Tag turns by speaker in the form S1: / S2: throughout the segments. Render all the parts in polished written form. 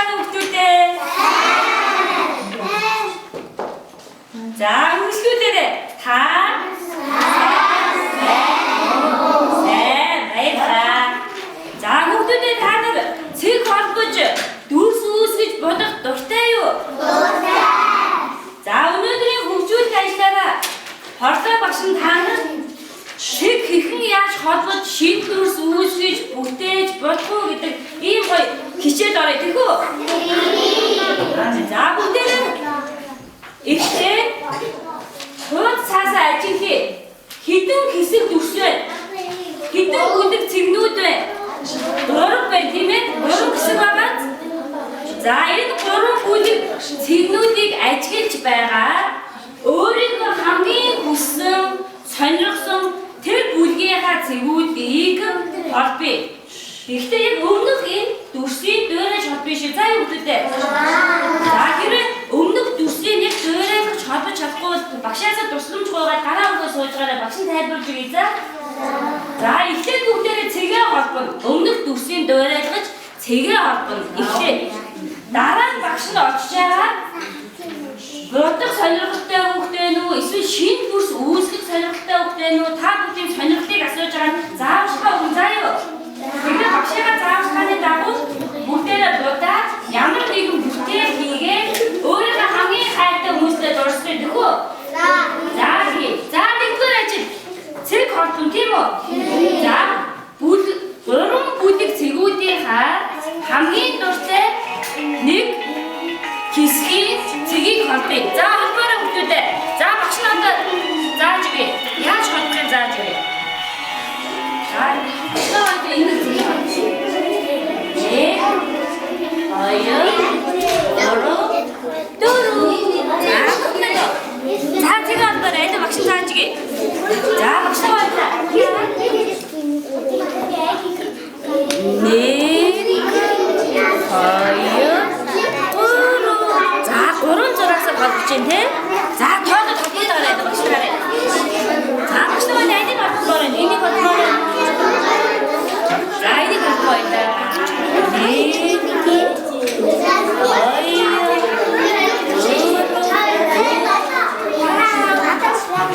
S1: байцгаана уу хүүхдүүдээ? За, үргэлжлүүлээрэй. Та сайн, баярлалаа. За, хүүхдүүдээ, та нар цэг холбож дүрс үүсгэж будах дуртай юу? Дуртай. За, өнөөдрийн хөгжүүлэлт ажлаараа Хорлоо багш нь та нарт цэг хэрхэн яаж холбож шинэ дүрс үүсгэж бүтээж болох уу гэдэг ийм гоё хичээл оръё, тийх үү? За, бүгдээрээ эхлээд хуудас цаасаа ажиглая. Хэдэн хэсэг дүрс вэ? Хэдэн бүлэг цэгнүүд вэ? Гурав байна, тийм ээ? Гурван хэсэг байгаа. За, энэ гурван бүлэг цэгнүүдийг ажиглаж байгаа өөрийнхөө хамгийн хүссэн, сонирхсон тэр бүлгийнхаа цэгүүдийг холбоё. Гэхдээ яг өмнөх энэ дүрсийн дуурайж холбоё шүү. За, юу гэдэг вэ? За, хэрвээ өмнөх дүрсийг яг дуурайлгаж холбож чадахгүй бол багшаасаа тусламж гуйгаад гараа өгөө сууж байгаарай. Багш нь тайлбарлаж өгье, за. За, эхлээд бүгдээрээ цэгээ холбоно. Өмнөх дүрсийн дуурайлгаж цэгээ холбоно. Эхлээд дараа нь багш нь очиж байгаа будах сонирхолтой хүүхдээ нүү, эсвэл шинэ дүрс үүсгэх сонирхолтой хүүхдээ нүү, та бүгдийн сонирхлыг асууж байгаа нь зааварчилгаа өгнө, заа юу. Тэгээд багшийнхаа зааварчилгааны дагуу бүгдээрээ будаад ямар нэгэн бүтээл хийгээд өөрийнхөө хамгийн хайртай хүмүүстэй дурсах гэх үү? За, тий. За, нэгдүгээр ажил цэг холбоно, тийм үү? За, бүлэг, гурван бүлэг цэгүүдийнхаа хамгийн дуртай нэг хэсгийн цэгийг холбоё. За, холбоорой, хүүхдүүдээ. За, багш нь одоо зааж өгье. Яаж холбохыг зааж өгье. За, багш нар одоо энэ цэгийг холбоё. Нэг, хоёр, гурав, дөрөв. За, бүгдээ. За, цэгийг холбоорой. Одоо багш нь зааж өгье. За, багш нар хоёлаа. Нэг, хоёр, гурав. За, гурван зураасаар холбож байна, тий? За, тоолоод холбоод аваарай, багш нараа. За, багш нар алийг холбомоор байна? Энийг холбомоор байна. За, энийг холбоо байна. Нэг, хоёр, гурав.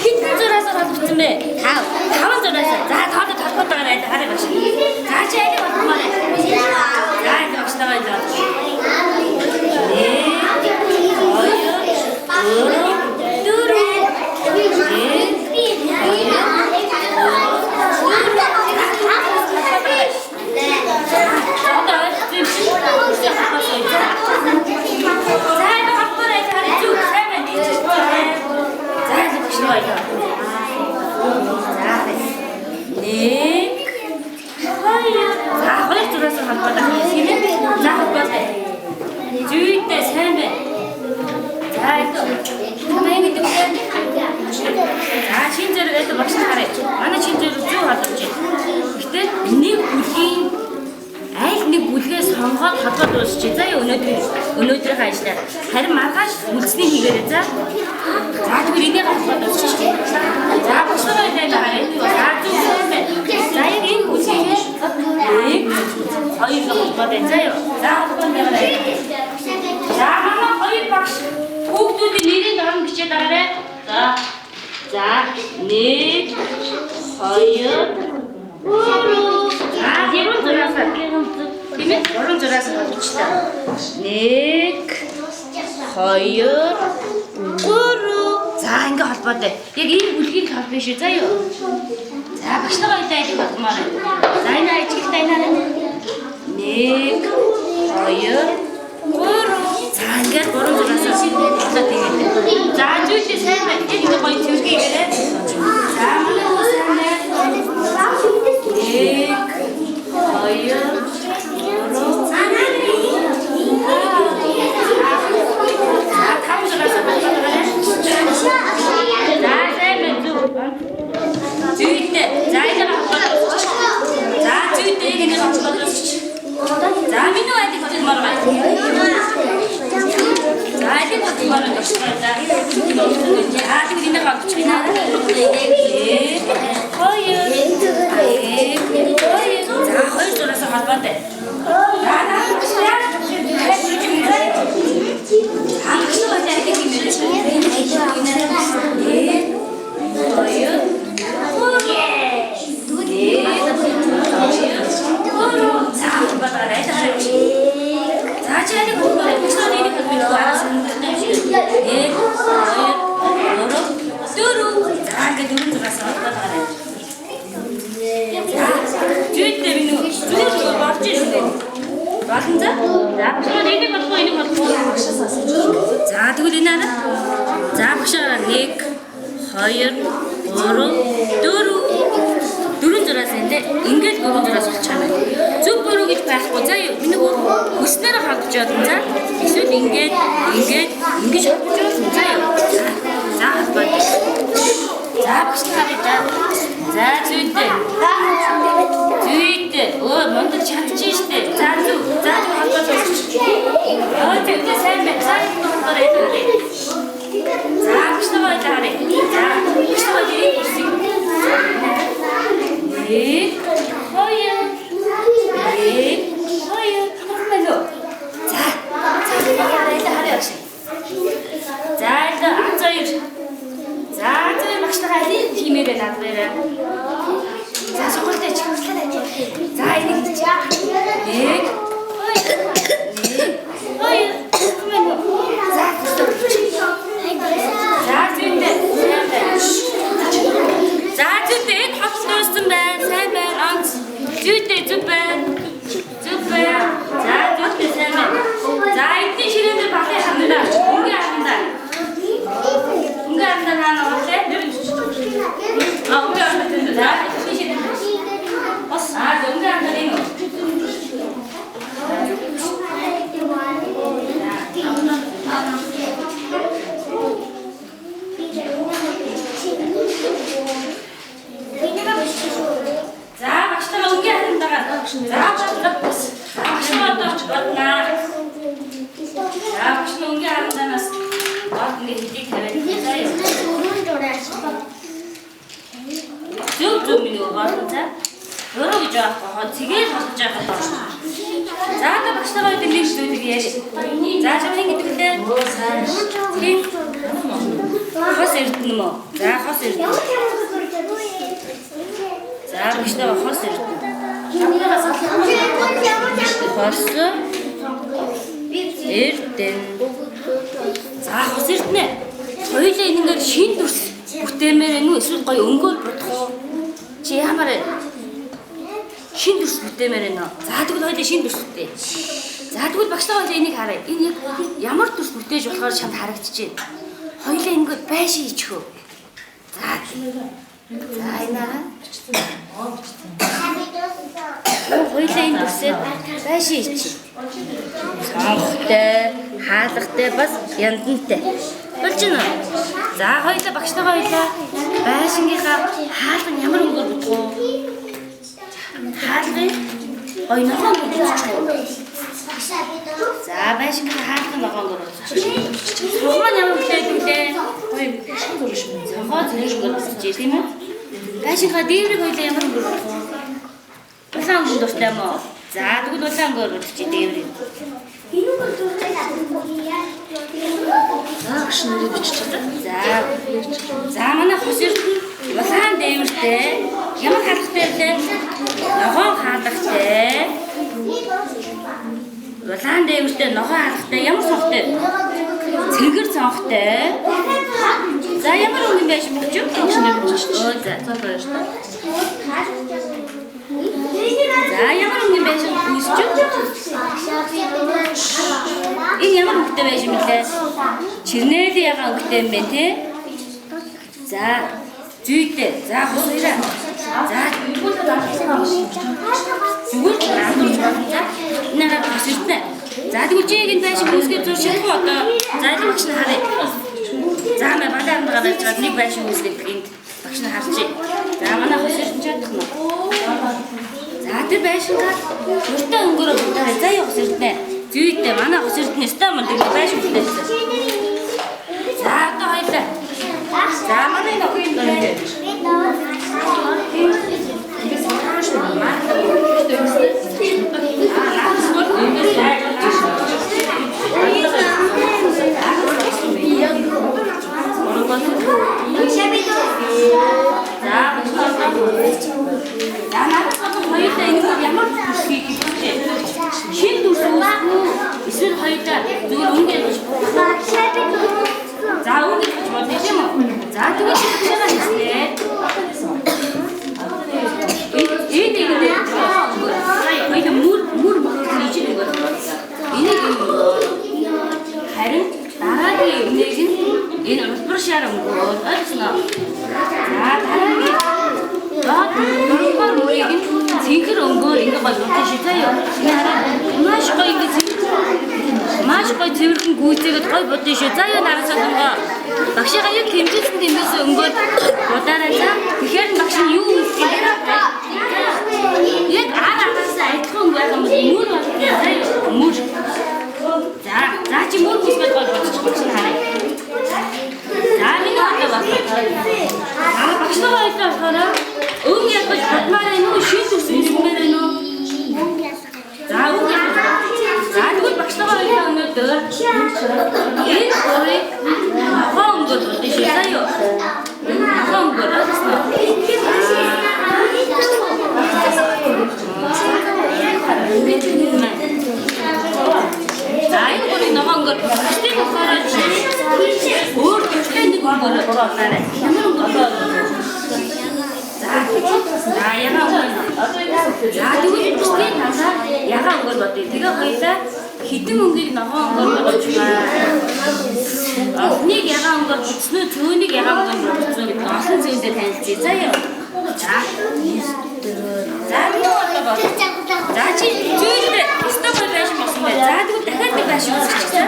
S1: Хэдэн зураасаар холбогдсон бэ? Тав. Таван зураасаар. За, тоолоод холбоод байгаарай. Харъя, багш. За, чи алийг холбомоор байна? За, энэ багш нараа байлаа. Нэг, хоёр, гурав, дөрөв. Нэг, хоёр, гурав, дөрөв. Одоо ойлгосон юм шиг. Өөрсдөө холбоосоо. За. За, энэ холбоорой. Харъя, зүг сайн байна. За, энэ багш нар байлаа. За, нэг, хоёр. За, хоёр зураасаар холбоод авах юм, тийм ээ? За, холбоолаа. Зүйтэй, сайн байна. За, это танай гэдэг үг. За, шинэ зэрэг это багш нар харъя. Манай шинэ зэрэг зөв холбож байна. Гэхдээ нэг бүлгийн аль нэг бүлгээ сонгоод холбоод дуусчих. За, өнөөдрийнхөө ажлаар. Харин маргааш үлдсэнийг хийгээрэй, за. За, тэгвэл энийг холбоод дуусчих. За, багш нар байлаа харъя. За, зөв, сайн байна. За, яг энэ бүлгийг нэг, хоёр холбоод байна. За юу. За, холбоод байгаарай. За, манай хоёр багш хүүхдүүдийн нэрийг орно бичээд аваарай. За. За, нэг, хоёр, гурав. За, гурван зураасаар. Тийм ээ? Гурван зураасаар холбочлаа. Нэг, хоёр, гурав. За, ингээ холбоод бай. Яг энэ бүлгийг холбоё шүү. За юу. За, багш нар хоёлаа алийг холбомоор байна? За, энэ ажиглалт энэ. Нэг, хоёр, гурав. За, ингээд гурван зураасаар холбоод тэгээд. За, зүйтэй, сайн байна. Яг ингэ гоё цэвэрхий хийгээрэй. За, манай хүү сайн байна. Нэг, хоёр, гурав. За, таван зураасаар холбоод байгаарай. За, сайн байна, зөв. Зүйтэй. За, энийг холбоод дуусчих. За, зүйтэй, энийг холбоод дуусчих. За, миний алийг холбомоор байна? За, алийг холбомоор байна? За, тэгвэл энийг холбочих юм аа. Нэг, хоёр, нэг, хоёр. За, хоёр зураасаар холбоод бай. За, наа яаж тайлбарлаж минь араа сонирхолтой юм шиг. 1 2 3 4. За ингээд дөрвөн зураас холбоод гараа. Зүйдээ минь зүгээр зүгээр болж шүү дээ. Болно за. За багшаа энийг болох уу, энийг болох уу? За тэгвэл энэ араа. За багшаа 1 2 3 4 дөрвөн зураас энэ ингээд дөрвөн зураас болчих юм байна. Зөв буруу гэж байхгүй. За юу миний хөр хүснээр холбож явна. За эсвэл ингээд ингээд ингэж холбож явна. За юу. За холбоод. За багш нар харъя. За зүйдээ. Зүйдээ. Өө мундаг чадчих штэ. За зүг. За зүг холбоод болчих. Өө зүйдээ сайн байна. За энэ холбоод харъя. За багш нар харъя. За багш нар эрийг хүсье. 1 2 1 2 хамархан байна уу? За. За харъя харъя багш. За энэ аз хоёр. За аз хоёр багш нараа алийг хиймээр байна наадмаараа. За сургуультай чи. За энийг хийчих. 1 2 1 2 хамархан байна уу? За За зүйдээ. Сайн байна. За зүйдээ энэ хот дууссан байна. Сайн байна. Онц. Зүйдээ зүг байна. Зүг байна. За зүйдээ сайн байна. За эдний ширээн дээр балын хандаа. Өнгө хандаа. Өнгө хандаа наана болээ. А өнгө хандаа тэнд. За эдний ширээн. Бас а өнгө хандаа энэ. За багш нар өнгө хандагаа. За багш багш нар одоо боднаа. За багш нар өнгө хандаанаас гол ингэ хэдийг тавиад. За зөв зөв миний болно за. Буруу гэж байхгүй хоо цэгээр холбож явах байна. За одоо багш нар хоёр нэг зүйлийг ярья. За чамын гэдэг лээ. Тийм. Хос эрдэнэ юм уу? За хос эрдэнэ. За багш нар хос эрдэнэ. Хос эрдэнэ. За хос эрдэнэ. Хоёулаа энэгээр шин дүрс бүтээмээр байна уу? Эсвэл гоё өнгөөр будах уу? Чи ямар шин дүрс бүтээмээр байна уу? За тэгвэл хоёулаа шин дүрс бүтээ. За тэгвэл багш нар хоёулаа энийг харъя. Энэ яг ямар дүрс бүтээж болохоор чамд харагдчихэв. Хоёулаа ингээд байшин хийчих үү? За. За энэ аа. Хоёулаа энэ дүрсээр байшин хийчих. Цонхтой, хаалгатай бас яндантай. Болж байна уу? За хоёулаа багш нар хоёулаа байшингийнхаа хаалга нь ямар өнгөөр будах уу? Хаалгыг гоё ногоон өнгөөр будчих уу? За байшингийнхаа хаалга нь ногоон өнгөөр будчих. Цонх маань ямар өнгөтэй байдаг лээ? Цонхоо цэнхэр өнгөөр будчих тийм үү? Байшингийнхаа дээврийг хоёулаа ямар өнгөөр будах уу? Улаан өнгөнд дуртай юм уу? За тэгвэл улаан өнгөөр будчих дээврийг.
S2: За багш нарыг бичиж байгаа.
S1: За. За манай хос эрдэнэ улаан дээвэртэй ямар хаалгатай вэ? Ногоон хаалгатай. Улаан дээвэртэй ногоон хаалгатай ямар цонхтой? Цэнгэр цонхтой. За ямар өнгө юм байж болж вэ?
S2: Багш нарыг бичиж.
S1: Өө за.
S2: За баярлалаа.
S1: За ямар өнгө юм байж үүсч вэ? Энэ ямар өнгөтэй байж юм бэлээ? Чирнэлийн ягаан өнгөтэй юм байна те? За зүйдээ. За хос хоёраа. За зүгээр л андуурч болно. За энэ хараа хос эрдэнэ. За тэгвэл чи энэ байшин үүсгээд зур шатах уу одоо? За энэ багш нар харъя. За мэ балай амдагаа барьж байгаа нэг байшин үүсгээд энд багш нар харчээ. За манай хос эрдэнэ чадах нь. За тэр байшингаа дуртай өнгөөрөө будаарай. За юу хос эрдэнэ. Зүйдээ манай хос эрдэнэ өстой мундаг байшин бүтээсэн. За одоо хоёлаа. За манай энэ охин байна. За надад болон хоёулаа энэ бүр ямар дүрс хийх гэж вэ? Шин дүрс үүсэх үү? Эсвэл хоёулаа зүгээр өнгө ягж Дараагийн нэг нь энэ улбар шар өнгө ойлгосноо. За дараагийн доод гуравдугаар мөрийг нь цэнхэр өнгөөр ингэ гой будсан шүү заяа. Энэ хараа маш гоё ингэ маш гоё цэвэрхэн гүйцээгээд гоё будсан шүү. За юу наран солонгоо. Багшигаа яг тэмдэглэсэн тэмдэгсэн өнгөөр будаарай за. Тэгэхээр нь багш нь юу хийх юм бэ? Яг ар араасаа адилхан өнгө байх юм бол мөр болно. За юу мөр. За за чи мөр үүсгээд гоё будчих багш нь харъя. За миний одоо баг. За багш нар хоёлоо болохоор өн ялгаж будмаар байна уу? Шин төс үүсгэмээр байна уу? За өн ялгаж. За тэгвэл багш нар хоёлоо өнөөдөр энэ гурыг ногоон өнгөөр будна шүү. За юу? Ногоон өнгөөр ойлгосноо. За энэ гурыг ногоон өнгөөр багштай болохоор чи өөр дуртай нэг өнгөөр будаарай. Ямар өнгөөр вэ? За за ягаан өнгө. За тэгвэл бусдын талаар ягаан өнгөөр бодъё. Тэгээ хоёлаа хэдэн өнгийг ногоон өнгөөр бодож байна. Охныг ягаан өнгөөр бодсон уу, цөөнийг ягаан өнгөөр бодсон уу гэдэг нь олон зүйндээ танилцъя. За юу. За. За юу одоо бод. За чи зүйндээ өстой гоё байшин болсон байна. За тэгвэл дахиад нэг байшин үүсгэчихсэн.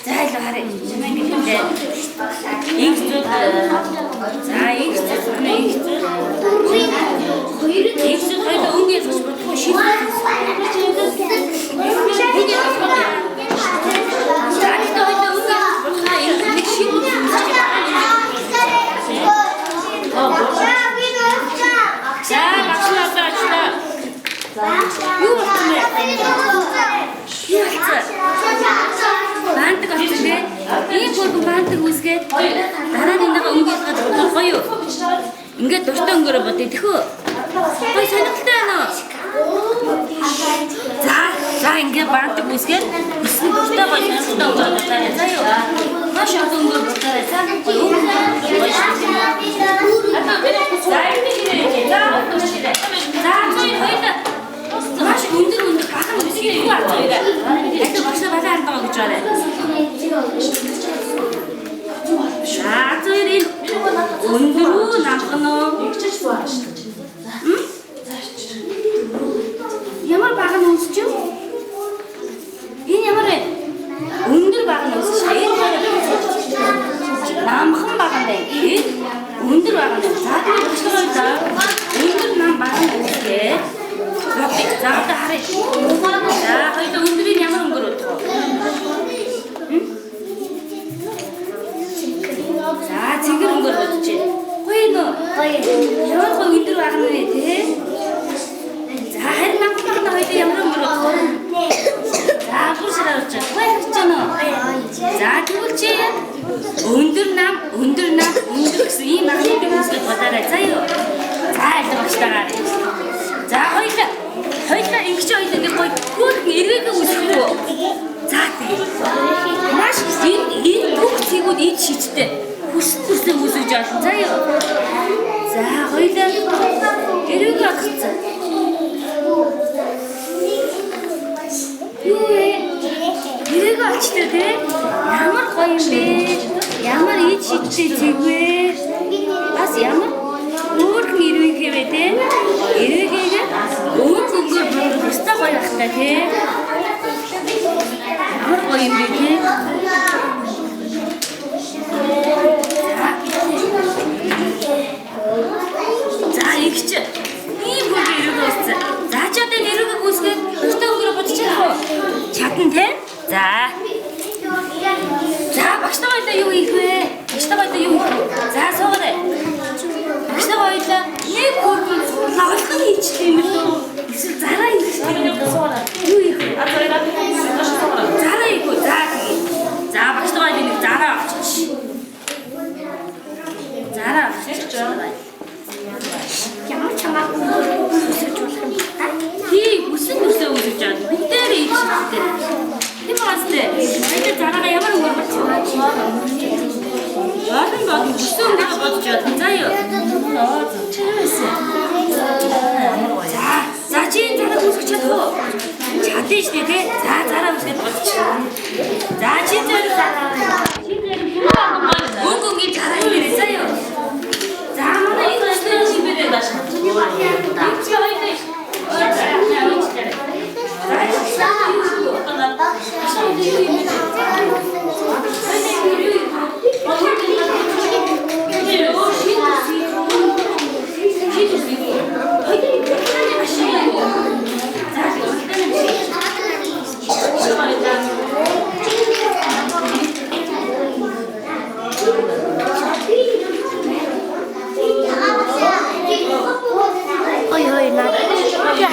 S1: За илүү харъя. Чамаа ингэ хэлээ. Инх зүүд. За инх зүүд нэ инх зүүд. Инх зүүд хоёул өнгө ялгаж бодохгүй шин. Өнгө ялгаж бодохгүй. За гэхдээ хоёул өнгө ялгаж бодохоо энэ нэг шин үүсгэж байгаа. За багш нь одоо очлоо. Юу болсон бэ? Юу болсон? Баандаг болсон бэ? Ийм хөргөн баандаг үүсгээд дараа нь энэгээ өнгө ялгаж бодох гоё юу? Ингээд дуртай өнгөөрөө бодъё тэхүү. Гоё сонирхолтой байна уу? За за ингээд баандаг үүсгээд өсөн дуртай гоё сонирхолтой өнгөөрөө бодоорой. За юу? Маш олон өнгөөр бодоорой. За гоё өнгө гоё шүү. За энэ хэрэг. За за зүй хоёул маш өндөр өндөр бахан үсгийг юу авч байгаа юм? Яг багш нар балаа хандгаа гэж байна. За зүйр энэ өндөр үү намхан уу? Ямар бага нь үүсч юу? Энэ ямар вэ? Өндөр бага нь үүсч. Энэ намхан бага нь байна. Энэ өндөр бага нь. За тэгвэл багш нар хоёлаа өндөр нам бага нь үүсгээд за одоо харъя. За хоёулаа өндрийг ямар өнгөөр бодох вэ? За цэнгэр өнгөөр бодож байна. Гоё нөө. Ямар гоё өндөр бага нь вэ те? За харин намхан бага нь хоёулаа ямар өнгөөр бодох вэ? За бүр шараа болж байна. Гоё харж байна уу? За тэгвэл чи өндөр нам, өндөр нам, өндөр гэсэн ийм багныг үүсгэж бодоорой. За юу? За илүү багштайгаар. За хоёулаа хоёулаа ингэж хоёулаа ингэ гоё хөөрхөн эргээгээ үүсгэхгүй. За тийм. Маш энэ бүх цэгүүд ид шижтэй. Хүссэн төсөө үүсгэж болно. За юу? За хоёулаа эргээгээ олгоцсон. Юу вэ? Эргээгээ олчтой тий? Ямар гоё юм бэ? Ямар ид шижтэй цэг вэ? Бас ямар хөөрхөн эргээгээ вэ тий? Эргээгээ өнгө өнгөөр бодвол өстой гоё байх та тий? Ямар гоё юм бэ тий? За их чи ийм хөргөн эргээгээ үүссэн. За чи одоо энэ эргээгээ үүсгээд дуртай өнгөрөө бодож чадах уу? Чадна тий? За. За багш нар хоёлаа юу хийх вэ? Багш нар хоёлаа юу хийх вэ? За суугаарай. Багш нар хоёлаа нэг хөргөн лавлхан хийчих юм лөө. Эсвэл зараа хийчих юм лөө. Юу хийх вэ? Зараа хийх үү? За тэгье. За багш нар хоёлаа нэг зараа авчиж. Зараа авчиж.
S2: Ямар ч хамаагүй үүсгэж болох юм байна.
S1: Тий, хүссэн төсөө үүсгэж байгаа. Бүгдээрээ ид шидтэй. Тийм байгаас тээ. Хоёлаа зараагаа ямар өнгөөр бодчих вэ? Олон бодно хүссэн өнгөөр бодож байна. За юу? За, за чи энэ зараа үүсгэж чадах уу? Чадна шүү дээ, тий? За зараа үүсгээд бодчих. За чи зараа юу юм бэ? Хоёулаа юу юм? Тэр өөр шин төсөв. Хоёулаа уралдааны машин юм уу? За, уралдааны машин.
S2: Ой ой наа.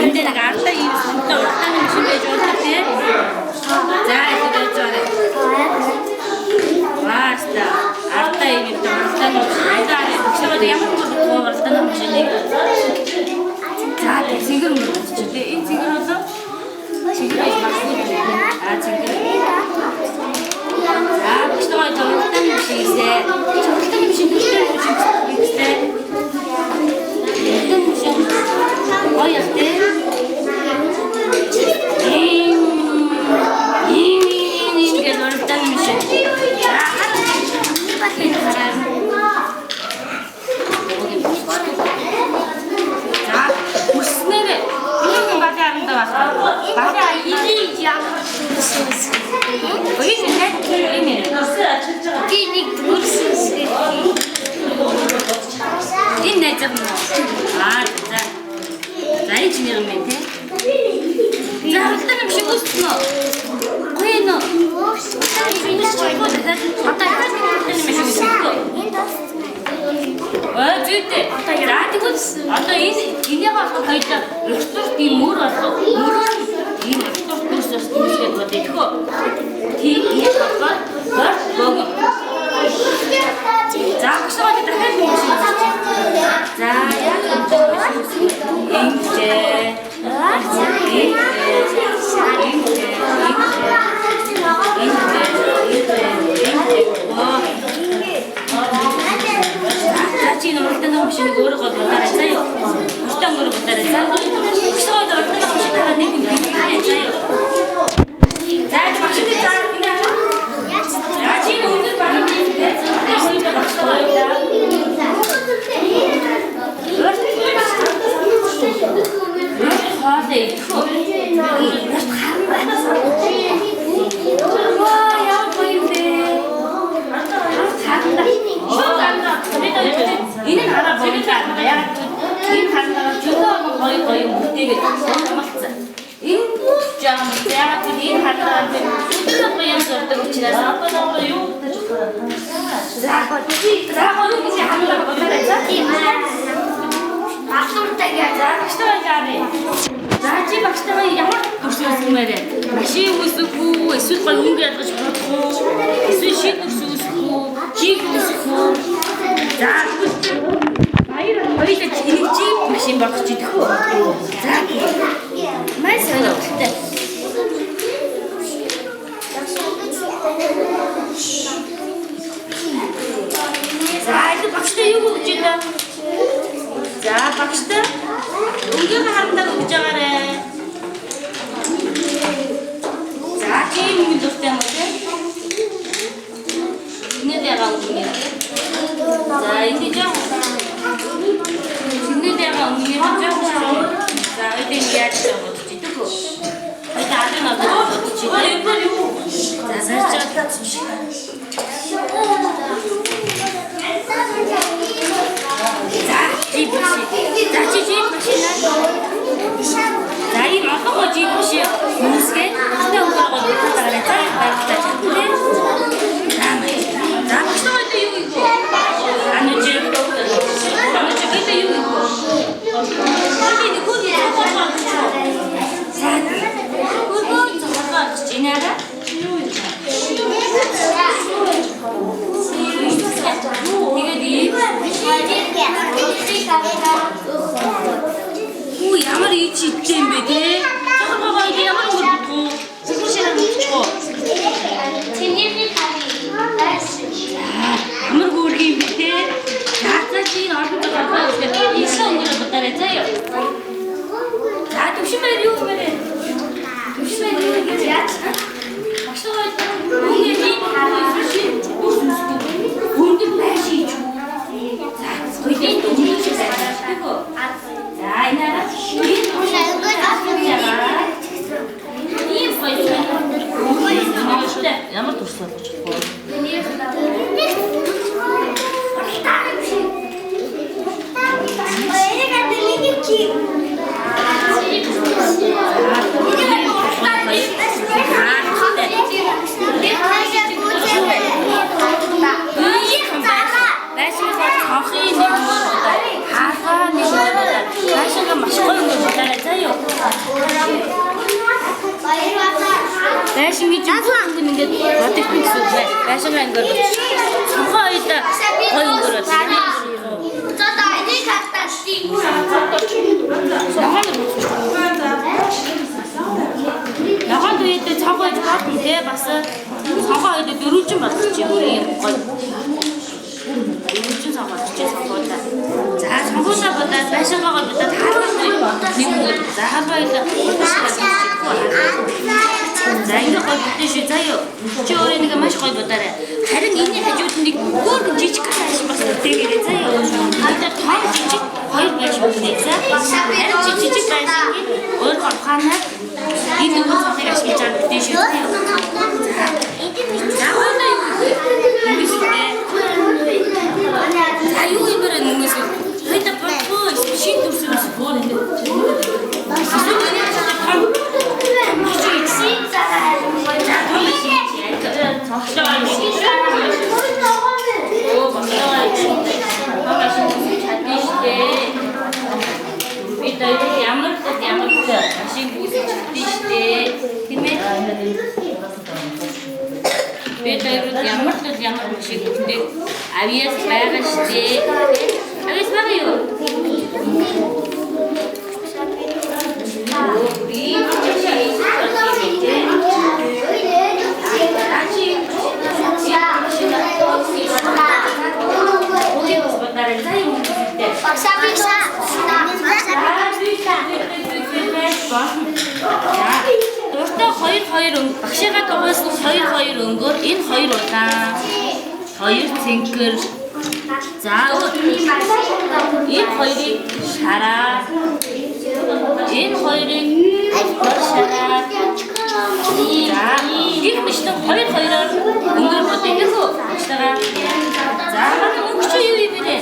S1: Энд нэг ардаа ийм сонтой уралдааны машин байж болдог тийм. За, ингэ байж байгаа. Вааста. Ардаа ийм юм уралдааны машин. За, багшаа ямар мөр уралдааны машиныг. За, тэг цэнгэр мөр чи тийм. Энэ цэнгэр болоо цэнгэр байж магадгүй. А, цэнгэр. За, багшаа уралдааны машин хийсэ. Уралдааны машин төртэй машин хийсэ. Уралдааны машин гоё тийм. Ийм ийм ийм гэж уралдааны машин. За, хараа. За, үснээрээ юу юм балын арандаа байх. Балын арандаа.
S2: Энийг ямар дүрс
S1: Энэ нэг энэ.
S2: Би нэг дүрс үсгэх.
S1: Энэ найз юм уу? Аа, за. За, энэ чиний юм байна те. За, уралдааны машин үүссэн үү? Гоё нөө. Одоо яагаад уралдааны машин үүссэн вэ?
S2: Энэ дууссан.
S1: Ой, зүйтэй. За, тэгвэл одоо энэ энийгээ болохоор хоёулаа урт ийм мөр болох. Мөрөөр ийм урт дүрс бас үүсгээд бодъё тэхөө. Тийм ийм болохоор борт богино. За, багшгаа дахиад нэг машин үүсгэж. За, яг ингэ. Ингэ. Ингэ. Ингэ. Ингэ. Ваа. За, чи энэ уралдааны машиныг өөрөөгөө будаарай заа юу? Уртаа өнгөрөө будаарай за. Багшгаа уралдааны машин дараа нэг юм бий заа юу? За, багш дээр за энэ. За, чи энэ өндөр баруун тийм те. Хоёулаа багшгаа хоёулаа. Урт хоолой идэх үү? Урт харандаа. Ваа, ямар гоё юм бэ? Урт харандаа. Шууд харандаа. Энэ нь хараа богино харандаа. Яг энэ харандаа зөндөө олон гоё гоё юм бүтээгээд хамалцсан. Энэ жам яг энэ харандаа зөндөө гоё юм зурдаг учраас
S3: Одоо юу гэж бодох вэ?
S1: за за гоё гэж харандаа бодорой. За
S2: Алууртай
S1: за багштайгаа яарэ. За чи багштайгаа ямар дүрс үүсгэмээр вэ? Машин үүсгэх үү? Эсвэл гоё өнгө ялгаж бодох уу? Эсвэл шин дүрс үүсгэх үү? Жиг үүсгэх үү? За тэгвэл баяр хоёулаа энийг жип машин болгож идэх үү? За маш сонирхолтой. За энэ багштай юу өгч байна? За багштай өнгийн харандаа өгч байгаарэ. За чи юм өнгө дуртай юм уу те? Энэд ягаа өнгө нэ те? За энэ жоо. Энэд ягаа өнгө жоо. За энэ яаж бодож идэх үү? Энэ арын одоо бодож идэх.
S3: Энэ юу?
S1: За сарж байгаа. За жип машин. За чи жип машин аа. За ийм олон гоо жип машин үүсгээд уртаа өнгөрөөгөө будаарай. За баярлалаа чадна те. За баярлалаа. За багштайгаа одоо юу хийх вэ? Анууч. Анууч одоо юу хийх вэ? Одоо нэг хүн зохиолоо олчих. За. Хөргөө зохиолоо олчих. Энэ араа. чинь өнгө нь ингээд бодогдсон гэсэн үг байна. Байшингаа өнгөөр бодчих. Цонхоо хоёулаа гоё өнгөөр бодчих. Ногоон дүйдээ цонхоо хийж болно те бас цонхоо хоёулаа дөрвөлжин бодчих юм ийм гоё. Дөрвөлжин цонхоо бодчих цонхоудаа. За цонхоудаа бодоод байшингаа бодоод хаалгаа нэг өнгөөр. За хаалгаа хоёулаа За ингэ гоё бүтэн шүү заа юу. Чи өөрөө нэг маш гоё бодоорой. Харин энэний хажууд нэг хөөрхөн жижиг байшин бас бүтээгээрэй заа юу. Хоёулаа том жижиг хоёр байшин бүтээ за. Харин чи жижиг байшингийн өөр ухаанаар энэ дөрвөн цонхыг ашиглаж байгаа бүтэн шүү заа юу. За хоёулаа юу вэ? Мөнгөс үү? За юу юм бэ мөнгөс үү? Хоёулаа бодгүй шин дүрсэн ус боор энэ. Эсвэл энэ том бид хоёр ямар л ямар л машин үүсэж чадсан шүү дээ. Тийм ээ? Бид хоёр ямар л ямар машин үүсдэг авиас байгаа шүү дээ. Авиас байгаа юу? Би Дуртай хоёр хоёр өнгө багшигаа дугуйсан хоёр хоёр өнгөөр энэ хоёр улаан хоёр цэнхэр за энэ хоёрыг шараа энэ хоёрыг шараа за гих мэтлэн хоёр хоёроор өнгөөр бодъё гэх үү багшгаа за манай өнгө чи юу юм бэ?